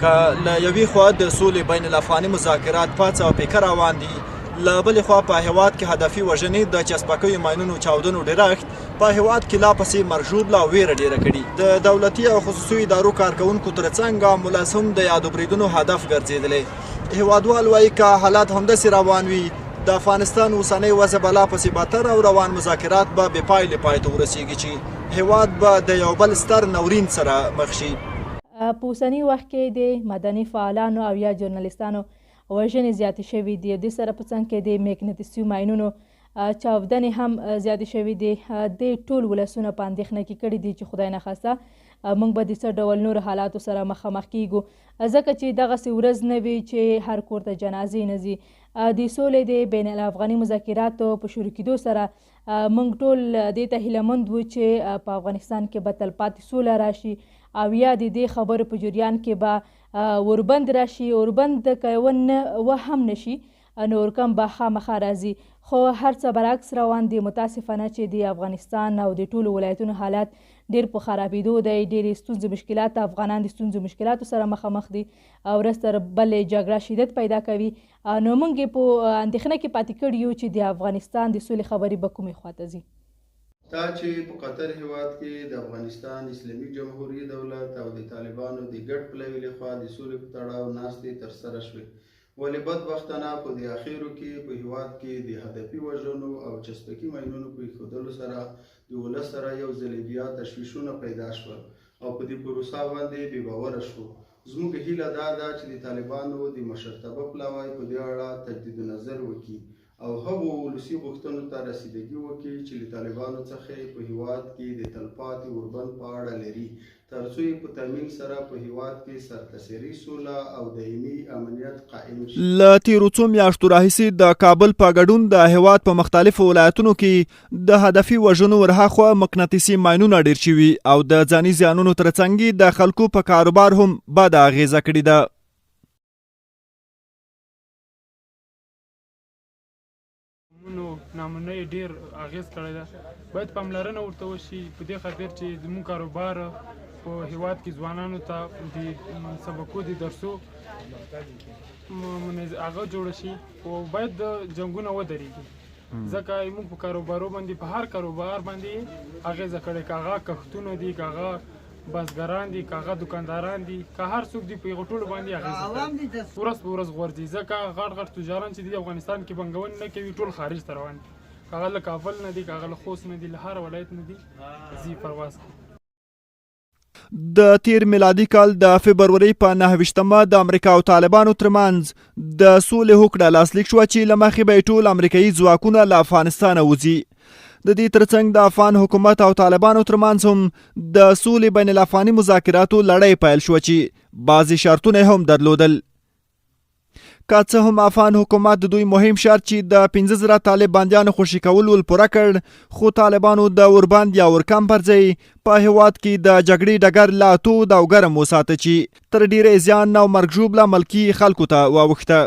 که له یوې خوا د سولې بین الافغاني مذاکرات پڅ او پیکه روان دي، له بلې خوا په هېواد کې هدفي وژنې، د چسپکیو ماینونو چاودنو ډېرښت په هېواد کې لا پسې مرګ ژوبله او وېره ډېره کړي. د دولتي او خصوصي ادارو کارکوونکو ترڅنګ عام ولس هم د یادو بریدونو هدف ګرځېدلی. هېوادوال وایي که حالات همداسې روان وي، د افغانستان اوسنۍ وضع به لا پسې بدتر او روان مذاکرات به بې پایلې پای ته ورسېږي چې هېواد به د یو بل ستر ناورین سره مخ شي. په اوسني وخت کې د مدني فعالانو او یا ژورنالیستانو وژنې زیاتې شوې دي، دې سره په څنګ کې د مقناطیسي ماینونو چاودنې هم زیاتې شوې دي. دې ټول ولسونه په اندېښنه کې کړي دي چې خدای نخواسته موږ به د څه ډول نورو حالاتو سره مخامخ کیږو، ځکه چې دغسې ورځ نه وي چې هر کور ته جنازې نه ځي. د سولې د بین الافغاني مذاکراتو په شروع کېدو سره موږ ټول دې ته هیله مند وو چې په افغانستان کې به تلپاتې سوله راشي او یا د دې خبرو په جریان کې به اوربند راشي. اوربند که ونه و هم نشي نو اورکم به خامخا راځي، خو هر څه برعکس روان دي. متاسفانه چې د افغانستان او د ټولو ولایتونو حالات ډیر په خرابېدو دی، ډېرې ستونزې مشکلات، افغانان د ستونزو مشکلاتو سره مخامخ دي، ورځ تر بلې جګړه شدت پیدا کوي. نو موږ یې په اندېښنه کې پاتې کړي یو چې د افغانستان د سولې خبرې به کومې خواته ځي. دا چې په قطر هیواد کې د افغانستان اسلامي جمهوري دولت او د طالبانو د ګډ پلاوي لخوا د سولې په تړاو ناستې ترسره شوې، ولې بدبختانه په دې اخیرو کې په هیواد کې د هدفي وژنو او چسپکي ماینونو په ایښودلو سره د ولس سره یو ځلې بیا تشویشونه پیدا شول او په دې پروسه باندې بې باوره شو. زموږ هیله دا ده چې د طالبانو د مشرتابه پلاوی په دې اړه تجدید نظر وکړي او هغو ولسي غوښتنو ته رسیدګي وکړي چې له طالبانو څخه یې په هیواد کې د تلپاتې اوربند په اړه لري، ترڅو یې په تامین سره په هیواد کې سرتاسري سوله او دایمي امنیت قایم شي. له تېرو څو میاشتو راهیسې د کابل په ګډون د هېواد په مختلفو ولایتونو کې د هدفي وژنو ورهاخوا مقناطیسي ماینونه ډېر شوي او د ځاني زیانونو ترڅنګ یې د خلکو په کاروبار هم بده اغېزه کړې ده. نو نامنه یې ډیر اغیز کړی ده، باید پاملرنه ورته وشي، په دې خاطر چې زموږ کاروبار په هیواد کې ځوانانو ته د سبقو د درسو هغه جوړ شي او باید د جنګونه ودرېږي، ځکه موږ په کاروبارو باندې په هر کاروبار باندې اغیزه کړې، که هغه کښتونه دي، که هغه بزګران دي، که هغه دکانداران دي، که هر څوک دي، په هغو ټولو باندې اغېزه کوي. ورځ په ورځ غورځي، ځکه غټ غټ تجاران چې دي افغانستان کې پانګونې نه کوي، ټول خارج ته روان دي، که هغه له کابل نه دي، که هغه له خوست نه دي، له هر ولایت نه دي ځي پرواز کوي. د تیر میلادي کال د فبرورۍ په 29مه د امریکا او طالبانو ترمنځ د سولې هوکړه لاسلیک شوه چې له مخې به یې ټول امریکایي ځواکونه له افغانستانه وځي. د دې ترڅنګ د افغان حکومت او طالبانو ترمنځ هم د سولې بین الافغاني مذاکراتو لړۍ پیل شوه چې بعضې شرطونه هم درلودل. که څه هم افغان حکومت د دوی مهم شرط چې د 5000 طالب بندیانو خوشي کول ول پوره کړ، خو طالبانو د اوربند یا اورکم پر ځای په هیواد کې د جګړې ډګر لا تود او ګرم وساته چې تر ډیره زیان او مرګ ژوبله ملکي خلکو ته واوښته.